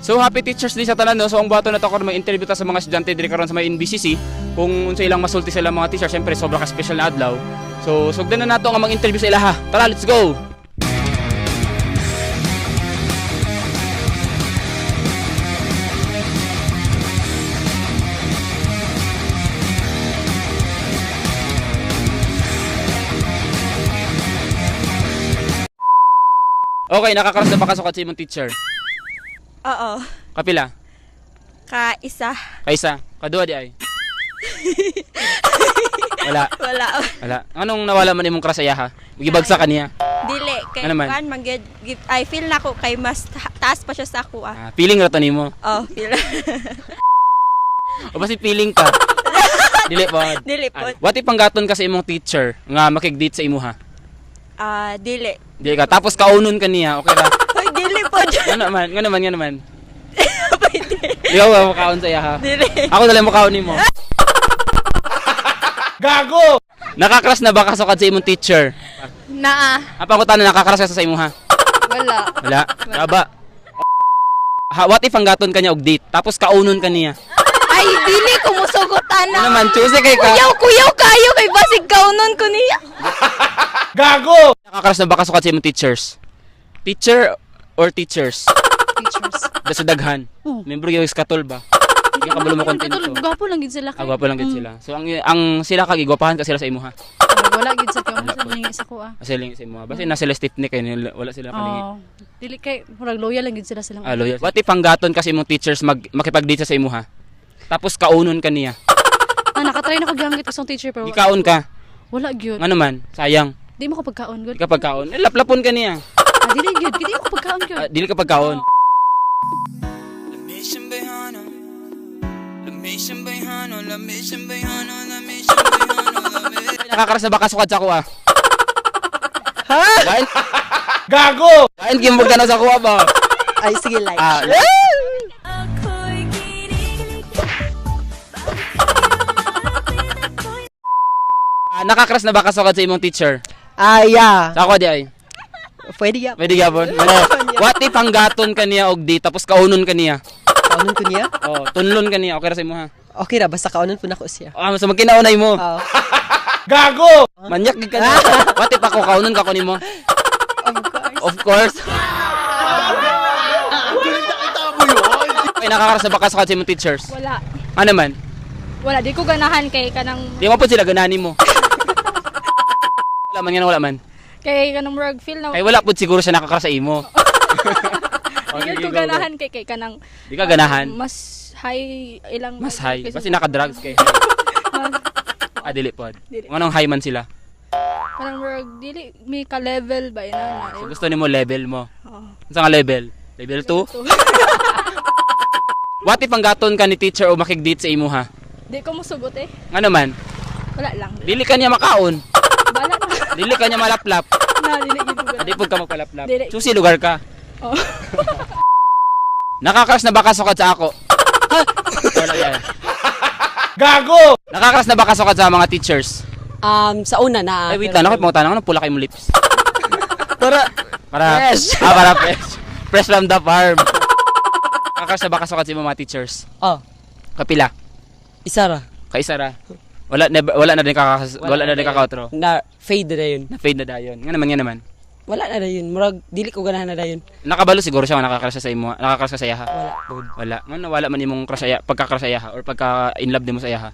So happy Teachers Day sa tanan, no. So ang buhaton nato karon, mag-interview ta sa mga estudyante diri karon sa may NBCC kung unsa ilang masulti sa ilang mga teacher. Syempre sobra ka special na adlaw. So sugdan na nato nga mag-interview sa ilaha. Tara, let's go. Okay, nakakaroon na ba ka sa imong teacher? Oo. Kapila? Ka isa. Kaisa? Kadua di ay? Wala. Wala. Wala. Anong nawala man imong crush sa iyaha? Gibagsak ka niya. Dili kay Ano man? kuan man gyud, I feel nako kay mas taas pa siya sa ako ah. Ah, feeling ra to nimo. Oh, feel. O basi feeling ka. Dili po. Dili po. Ah, what if panggaton ka sa imong teacher nga makig-date sa imuha? Ah, dili. Dili ka. Tapos kaunon ka niya, okay ra? Hoy, dili po. Nga naman, nga naman, nga naman. Pwede. Di ka ba makaon sa iyaha? Dili. Ako na lang makaon nimo. Gago! Nakakrush na ba ka sukad sa imong teacher? Naa. Apa ko tanan, nakakrush ka sa imuha? Wala. Wala. Gaba. Ha, what if panggaton ka niya og date tapos kaunon ka niya? Ay, dili ko musugot ana. Ano naman, choose kay ka. Kuyaw, kuyaw kayo kay basig kaunon ko niya. Nakakrush na ba ka sukad sa imong teachers? Teacher or teachers? Teachers. Da sa daghan. Oo. Membro gyud sa katol ba? Hindi ka kabalo mo kontento. Katulog, gwapo lang gid sila kay. Ah, gwapo lang gid sila. So ang sila kag igwapahan ka sila sa imuha. Ah, wala gid sa kay Wala sa po. lingi sa kuha. Kasi lang sa imuha. Basta na sila stiff neck kay wala sila kalingi. Oo. Dili kay murag loyal lang gid sila silang. Ah, loyal. What if panggaton kasi imong teachers mag makipag-date sa imuha? Tapos kaunon ka niya. Ah, nakatry na ko gamit ko sa teacher pero wala. Gikaon ka. Wala gyud. Nga naman, sayang. Di mo ko pagkaon gud. Di ka pagkaon. Eh, laplapon ka niya. Ah, dili gyud. Di mo ko pagkaon gyud. Ah, dili ka pagkaon. Nakakaras na baka sukad sa kuha. Ha? Kain? Gago! Kain kimbog ka na sa kuha ba? Ay, sige, like. Ah, ah, nakakras na ba ka sukad sa imong teacher? Ah, yeah. Sa ako di ay. Pwede ya. Pwede gabon. Oh, what if panggaton ka niya og di tapos kaunon ka niya? Kaunon ko niya? Oh, tunlon ka niya, okay ra sa imo ha. Okay ra, basta kaunon po nako siya. Ah, so magkinaunay mo. Oh. Manyak gid ka niya. What if ako kaunon ka ko nimo? Of course. Of course. Okay, nakakaras na ba ka sa imong teachers? Wala. Ano man? Wala di ko ganahan kay kanang Di mo po sila ganani mo. Wala man nga, wala man. kay kanang murag feel na Kay wala po siguro siya nakakras sa imo. Oh, di sige, ko go, go. ganahan kay kay kanang Di ka ganahan. mas high ilang Mas high. kaysa- Basta naka-drugs kay. Ah, dili pod. Dili. Anong high man sila? Kanang murag dili may ka level ba ina na. So gusto nimo level mo. Oo. Unsa nga level? Level 2? What if ang gaton ka ni teacher o makig-date sa imo ha? Di ko musugot eh. Nga naman, Wala lang. dili ka niya makaon. Bala na. Dili ka niya malaplap. Na dili gid ko Ah, Di ganahan. pud ka magpalaplap. Dili. Susi lugar ka. Oo. Nakakrush na ba ka sukad sa ako? Ha? Wala yan. Gago! Nakakrush na ba ka sukad sa mga teachers? Sa una na. Ay, wait lang. Nakit mo tanong, anong pula kay mo lips? Para, Para, Fresh. Ah, para fresh. Fresh from the farm. Nakakrush na ba ka sukad sa imong mga teachers? Oh, Kapila. isa ra. Kaisa ra. Wala na wala na din kaka wala na din kakaotro. Na, fade na yun. Na fade na dayon. Nga naman, nga naman. Wala na dayon. Murag, dili ko ganahan na dayon. Nakabalo siguro siya nga nakakrush siya sa imo. Nakakrush ka sa iyaha. Wala. Pod. Wala. Nga wala man imong crush sa pagka-crush sa iyaha or pagka in love nimo sa iyaha.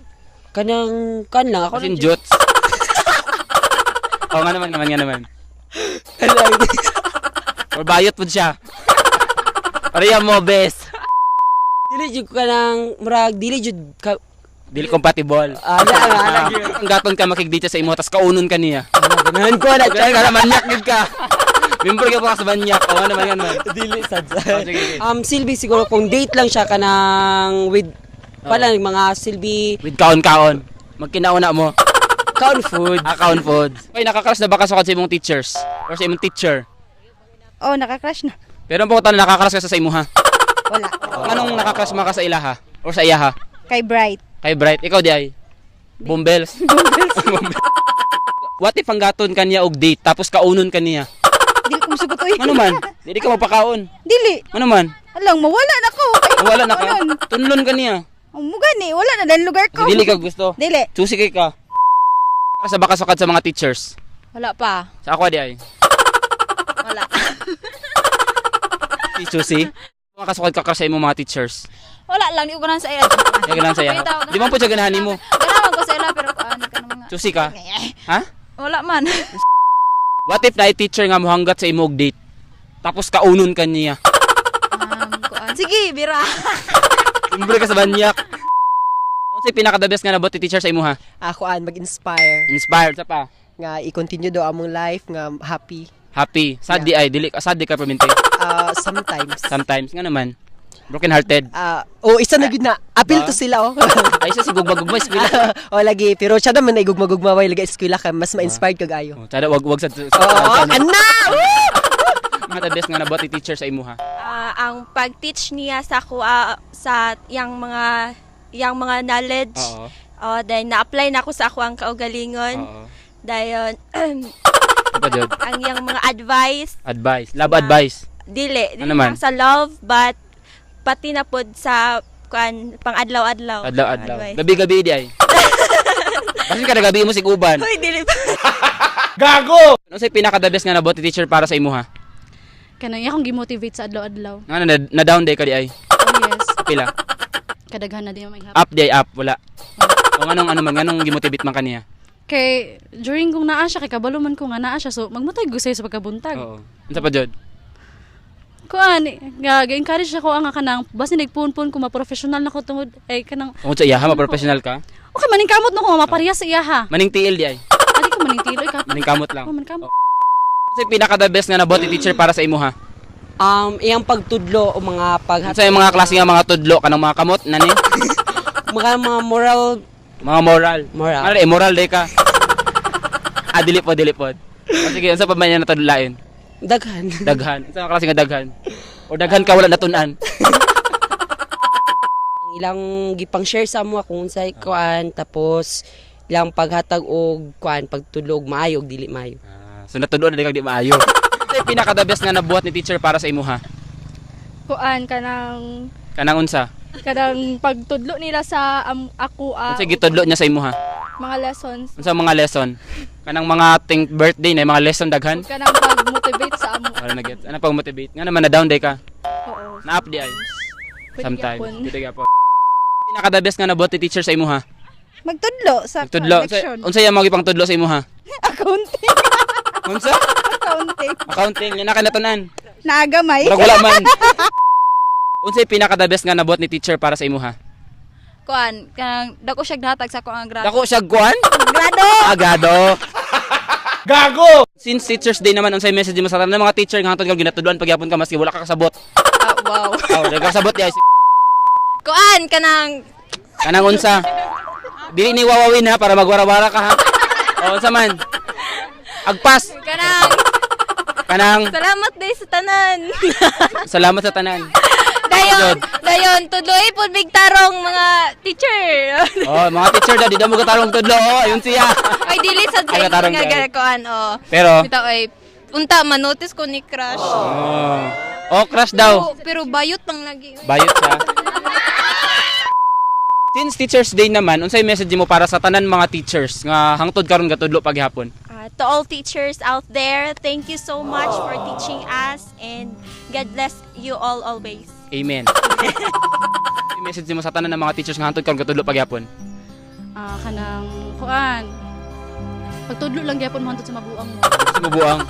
Kanang, kan lang. Ako As in jots. Oh, nga naman, nga naman, nga naman. Or bayot po siya. Pareha mo, best. Dili jud ko kanang, murag, dili jud ka, Dili compatible. ah, na, na, na, Ah, ang gaton ka makig-date sa imo tas kaunon ka niya. ganahan ko na. Kaya ka na manyak gid ka. Member ka pa sa manyak. Oh, nga naman, nga naman. Dili sad. Oh, sige, sige. Silbi siguro kung date lang siya kanang with pala mga silbi With kaon-kaon. Magkinauna mo. kaon food. Ah, kaon food. Okay, nakakrush na ba ka sa imong teachers? Or sa imong teacher? Oh, nakakrush na. Pero ang pagkatan, nakakrush ka sa imuha. Wala. Anong nakakrush mo ka sa ilaha? Or sa iyaha? Kay Bright. Kay Bright, ikaw di ay? Bombels. Bombels. What if ang gaton kanya og date tapos kaunon kaniya? Dili ko musugot oy. Ano man? Dili ka mapakaon. Dili. Ano man? Alang mawala na ko. Wala na ka. Ano? Tunlon ka niya. Mo gani, wala na dahil lugar ko. Kasi dili ka gusto. Dili. Susi kay ka. Sa baka sukad sa mga teachers. Wala pa. Sa ako di ay. Wala. Si Susi. Mga kasukad ka sa imong mga teachers. Wala lang di ko ganahan sa ila. Kaya ganahan sa iya. Di man po siya ganahan nimo. Ganahan ko sa ila pero kuan kanang mga Susi ka. Ha? wala man. What if na teacher nga mohanggat sa imong date? Tapos kaunon ka niya. Kuan. Sige, bira. Siyempre ka sa banyak. Unsay pinaka the best nga nabot ni teacher sa imo ha? Ako an mag-inspire Inspired sa pa. nga i-continue do among life nga happy. Happy. Sad di ay dili sad di ka permente. Sometimes. Sometimes nga naman. Broken hearted. Oh, isa na gud na. Appeal Ba? to sila oh. Ay sa si gugma-gugma eskwela. Oh, lagi pero siya naman na igugma-gugma way lagi eskwela ka mas ma-inspired kag ayo. Oh, tada wag wag sa Oo, ana. Woo! Mga the best nga nabot ni teacher sa imo ha. Ang pag-teach niya sa ako sa yang mga knowledge. Oo. Oh, then na-apply na ako sa ako ang kaugalingon. Oo. Dayon Ano pa jud? ang yang mga advice Advice. Love advice. dili dili Ano man? lang sa love but pati na pod sa kuan pang-adlaw-adlaw. Adlaw-adlaw. Advice. Gabi-gabi di ay. Kasi kada gabi mo siguban. Hoy, dili pa. Ano say pinaka the best nga nabot ni teacher para sa imo ha? Kanang iya akong gimotivate sa adlaw-adlaw. Nga na, na down day ka di ay. Oh yes. Pila. Kadaghan na di may Up di ay up wala. O nganong ano man nganong gimotivate man kaniya? Kay during kung naa siya kay kabalo man ko nga naa siya so magmatay ko sa'yo sa pagkabuntag. Oo. Unsa pa jud? Kuan nga ga-encourage ako ang kanang basta nagpun-pun ko ma-professional na ko tungod ay kanang Tungod sa iyaha ma-professional ka? okay maning kamot na ko maparehas sa iyaha. Maning tiil di ay. Adi ko maning tiloy ka. Maning kamot lang. Oh, maning kamot. Ano pinaka the best nga nabot ni teacher para sa imo ha? Iyang pagtudlo o mga pag Unsa yung mga klase nga mga tudlo kanang mga kamot nani? mga moral. Mga moral. Moral. Ano moral day ka. Ah, dili po, dili po. O, sige, unsa pa man yan natudlain? Daghan. Daghan. Unsa nga klase nga daghan? O daghan ka wala natun-an. Ang ilang gipang share sa amo kung unsay kuan tapos ilang paghatag og kuan pagtudlo og maayo og dili maayo. Ah, so natudlo na di kag di maayo. Unsa yung pinaka the best nga nabuhat ni teacher para sa imo ha? Kuan kanang Kanang unsa? kanang pagtudlo nila sa ako Unsa gitudlo niya sa imo ha? mga lessons. Unsa mga lesson? Kanang mga ting birthday na mga lesson daghan? Kanang pag-motivate sa amo. Wala na gets. Ano pag motivate? Nga naman na down day ka. Oo. Na up di ay. Pwede Sometimes. gyapon. Dito gyapon. Pinaka the best nga nabuhat ni teacher sa imo ha? Magtudlo sa Nagtudlo. Unsa leksyon. unsa yung mga gipang tudlo sa imo ha? Accounting. Unsa? Accounting. Accounting yan na kanatunan. Naagamay. Murag wala man. Unsay pinaka the best nga nabuhat ni teacher para sa imo ha? Kuan kanang dako siya gnatag sa ako ang grado. Dako siya kuan? Grado. Ah, grado. Gago. Since Teachers Day naman unsay message mo sa tanan mga teacher nga hantod ka ginatudloan pagyapon ka maski wala ka kasabot. Ah, wow. Oh, wala ka kasabot di ay. Kuan kanang Kanang unsa? Dili ni wawawin ha para magwarawara ka ha. O unsa man? Agpas kanang kanang salamat day sa tanan. salamat sa tanan. Dayon, dayon tudloy pud big tarong mga teacher. Oh, mga teacher daw di daw mo katarong tudlo. Oh, ayun siya. Ay dili sad Ay, sa katarong nga day. kuan oh. Pero Bitaw ay unta manotice ko ni crush. oh, oh crush daw. Pero, pero bayot pang lagi. Bayot siya. Since Teachers Day naman, unsay message mo para sa tanan mga teachers nga hangtod karon gatudlo paghapon? To all teachers out there, thank you so much for teaching us and God bless you all always. Amen. Unsay message mo sa tanan ng mga teachers nga hangtod karon gatudlo paghapon? Ah, kanang kuan. Pagtudlo lang gyapon mo hantod sa mabuang mo. Sumubuang.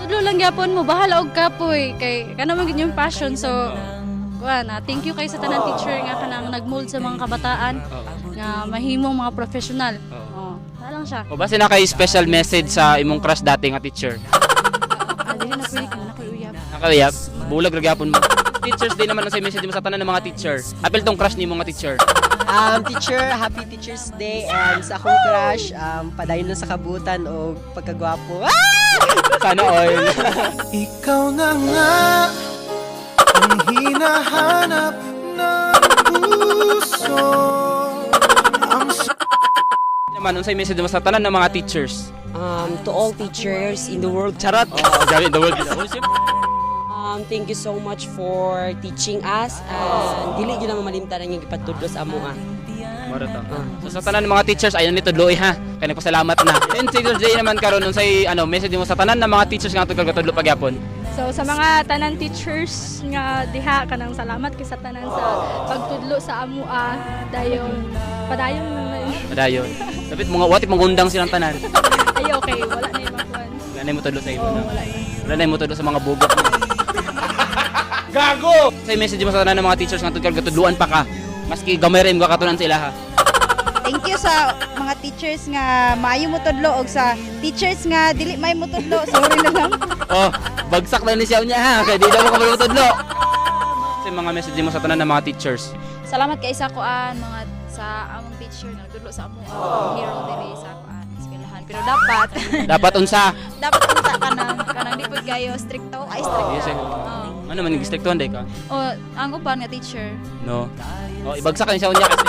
Tudlo lang gyapon mo bahala og kapoy kay kana man gyud yung passion so kuan thank you kay sa tanan teacher nga kanang nagmold sa mga kabataan nga mahimong mga professional. Oh, wala lang siya. O basta na kay special message sa imong crush dati nga teacher. Dili na pwede kay na koy uyab. Nakayap, bulag ra gyapon mo. Teachers Day naman unsay message mo sa tanan ng mga teacher? Apil tong crush nimo nga teacher. Teacher, happy Teachers Day and sa akong crush, padayon lang sa kabutan o pagkagwapo. Ah! Sana all. Ikaw na nga ang hinahanap ng puso. Ang Naman unsay message mo sa tanan ng mga teachers? To all teachers in the world, charot. Oh, grabe in the world. Thank you so much for teaching us and dili gyud na mamalimtan ang inyong gipatudlo sa amo ah. Moro to. So sa tanan ng mga teachers ayon ni tudloi ha. Kay nagpasalamat na. And Teacher Jay naman karon, unsay ano message mo sa tanan ng mga teachers nga atong katudlo pagyapon? So sa mga tanan teachers nga diha, kanang salamat kay sa tanan sa pagtudlo sa amua, dayon padayon na. Padayon. Dapat mga what if mangundang silang tanan. Ay, okay, wala na yung makuan. Wala na yung mutudlo sa imo. Oo, No? wala na. Wala na yung mutudlo sa mga bugok mo. Gago! Sa message mo sa tanan ng mga teachers nga tungkol katudluan pa ka. Maski gamay ra imong katunan sa ilaha. Thank you sa mga teachers nga maayo mo tudlo og sa teachers nga dili maayo mo tudlo. Sorry na lang. Oh, bagsak na ni siya niya ha. Kaya di daw mo kabalo mutudlo. Sa mga message mo sa tanan ng mga teachers. Salamat kay sa kuan mga sa among teacher nga nagtudlo sa amo, ang hero diri sa kuan eskwelahan. Pero dapat Dapat unsa? Dapat unta kanang kanang di pud kayo stricto ay stricto. Yes, eh. Oo. Ano man distriktuhan day ka? Oh, ang uban nga teacher. No. Oh, ibagsak na siya niya kasi